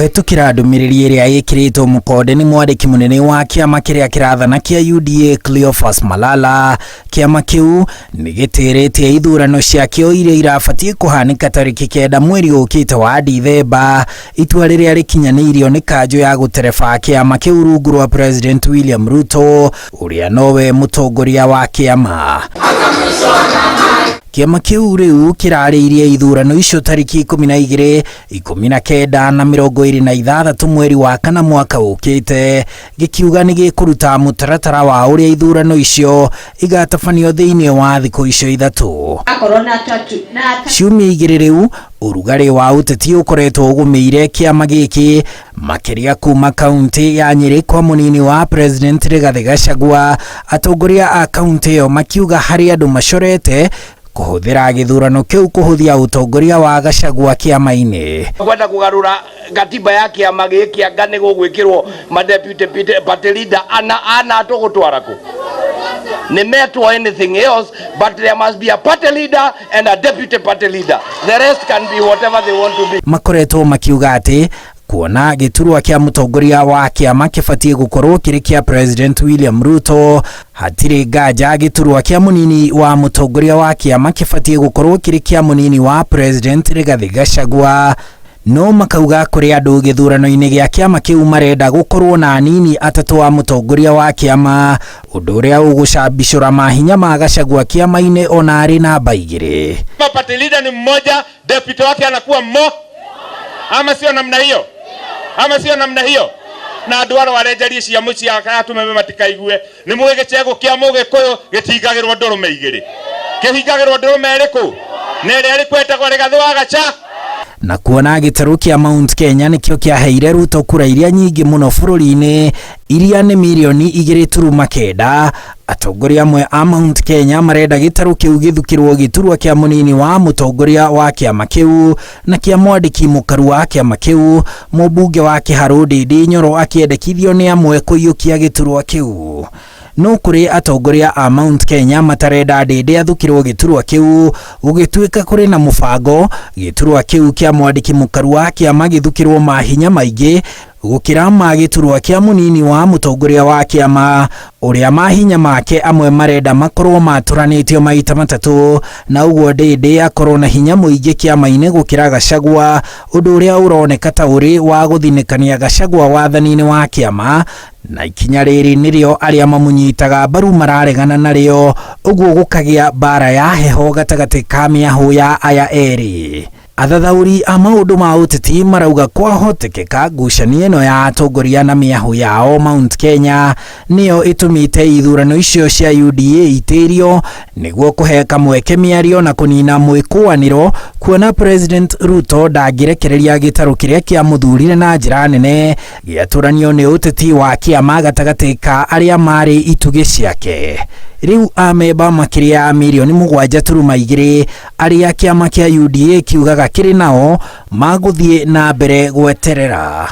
Kũhetũkĩra ndũmĩrĩri ĩrĩa ĩkĩrĩtwo mũkonde nĩ mwandĩki mũnene wa kĩama kĩrĩa kĩrathana kĩa UDA Cleophas Malala, kĩama kĩu nĩ gĩtĩrĩtie ithurano ciakĩo iria irabatiĩ kũhanĩka tarĩki 9 mweri ũkĩte wa Dithemba, itua rĩrĩa rĩkinyanĩirio nĩ kanjũ ya gũtereba kĩama kĩu rungu rwa President William Ruto ũrĩa nowe mũtongoria wa kĩama. Kĩama kĩu rĩu kĩrarĩirie ithurano icio tarĩki 12, 19 na 26 mweri wa 4 mwaka ũkĩte, gĩkiuga nĩ gĩkũruta mũtaratara wa ũrĩa ithurano icio igatabanio thĩinĩ wa thikũ icio 3. Ciumia 2 rĩu ũrugarĩ wa ũteti ũkoretwo ũgũmĩire kĩama gĩkĩ makĩria kuma kaunti ya Nyĩrĩ kwa mũnini wa President Rigathĩ Gachagua, atongoria a kaunti ĩyo makiuga harĩ andũ macorete kũhũthĩra gĩthurano kĩu kũhũthia ũtongoria wa Gachagua kĩama-inĩ. Kwenda kũgarũra katiba ya kĩama gĩkĩ anga nĩ gũgwĩkĩrwo ma deputy party leader ana ana tũgũtwara kũ? Nĩ metwo anything else, but there must be a party leader and a deputy party leader. The rest can be whatever they want to be. Makoretwo makiuga atĩ kuona gĩturwa kĩa mũtongoria wa kĩama kĩbatiĩ gũkorwo kĩrĩ kĩa President William Ruto, hatirĩ nganja gĩturwa kĩa mũnini wa mũtongoria wa kĩama kĩbatiĩ gũkorwo kĩrĩ kĩa mũnini wa President Rigathĩ Gachagua. No makauga kũrĩ andũ gĩthurano-inĩ gĩa kĩama kĩu marenda gũkorwo na anini atatũ a mũtongoria wa kĩama, ũndũ ũrĩa ũgũcambicũra mahinya ma Gachagua kĩama-inĩ ona arĩ namba 2. Party leader ni mmoja, deputy wake anakuwa mmo, ama sio namna hiyo? Ama sio namna hiyo? Na andũ aro arenjerie cia mũciĩ atumeme matikaigue nĩ mũĩ gĩcegũ kĩa mũgĩkũyũ gĩtingagĩrwo ndũrũme 2, kĩhingagĩrwo ndũrũme ĩrĩkũ? Na ĩrĩa ĩrĩkũ ĩtagwo Rigathĩ wa Gachagua. Na kuona gĩtarũ kĩa Mount Kenya nĩkĩo kĩaheire Ruto kura iria nyingĩ mũno bũrũri-inĩ iria nĩ mirioni 2.9, atongoria amwe a Mount Kenya marenda gĩtarũ kĩu gĩthukĩrwo gĩturwa kĩa mũnini wa mũtongoria wa kĩama kĩu na kĩa mwandĩki mũkaru wa kĩama kĩu, mũmbunge wa Kĩharũ Ndindi Nyoro akĩendekithio nĩ amwe kũiyũkia gĩturwa kĩu. No kũrĩ atongoria a Mount Kenya matarenda Ndindi athukĩrwo gĩturwa kĩu, gũgĩtuĩka kũrĩ na mũbango gĩturwa kĩu kĩa mwandĩki mũkaru wa kĩama gĩthukĩrwo mahinya maingĩ gũkĩra ma gĩturwa kĩa mũnini wa mũtongoria wa kĩama, ũrĩa mahinya make amwe marenda makorwo matũranĩtio maita 3, na ũguo Ndindi akorwo na hinya mũingĩ kĩama-inĩ gũkĩra Gachagua, ũndũ ũrĩa ũroneka ta ũrĩ wa gũthinĩkania Gachagua wathani-inĩ wa kĩama, na ikinya rĩrĩ nĩrĩo arĩa mamũnyitaga mbaru mararegana narĩo, ũguo gũkagĩa mbara ya heho gatagatĩ ka mĩahũ ya aya erĩ. Athathaũri a maũndũ ma ũteti marauga kwahotekeka ngucanio ĩno ya atongoria na mĩahũ yao Mount Kenya nĩyo ĩtũmĩte ithurano icio cia UDA itĩrio nĩguo kũhe kamweke mĩario na kũnina mwĩkũanĩro, kuona President Ruto ndangĩrekereria gĩtarũ kĩrĩa kĩamũthurire na njĩra nene gĩatũranio nĩ ũteti wa kĩama gatagatĩ ka arĩa marĩ itugĩ ciake. Rĩu amemba makĩria ya mirioni 7.2 arĩa kĩama kĩa UDA kiugaga kĩrĩ nao magũthiĩ na mbere gweterera.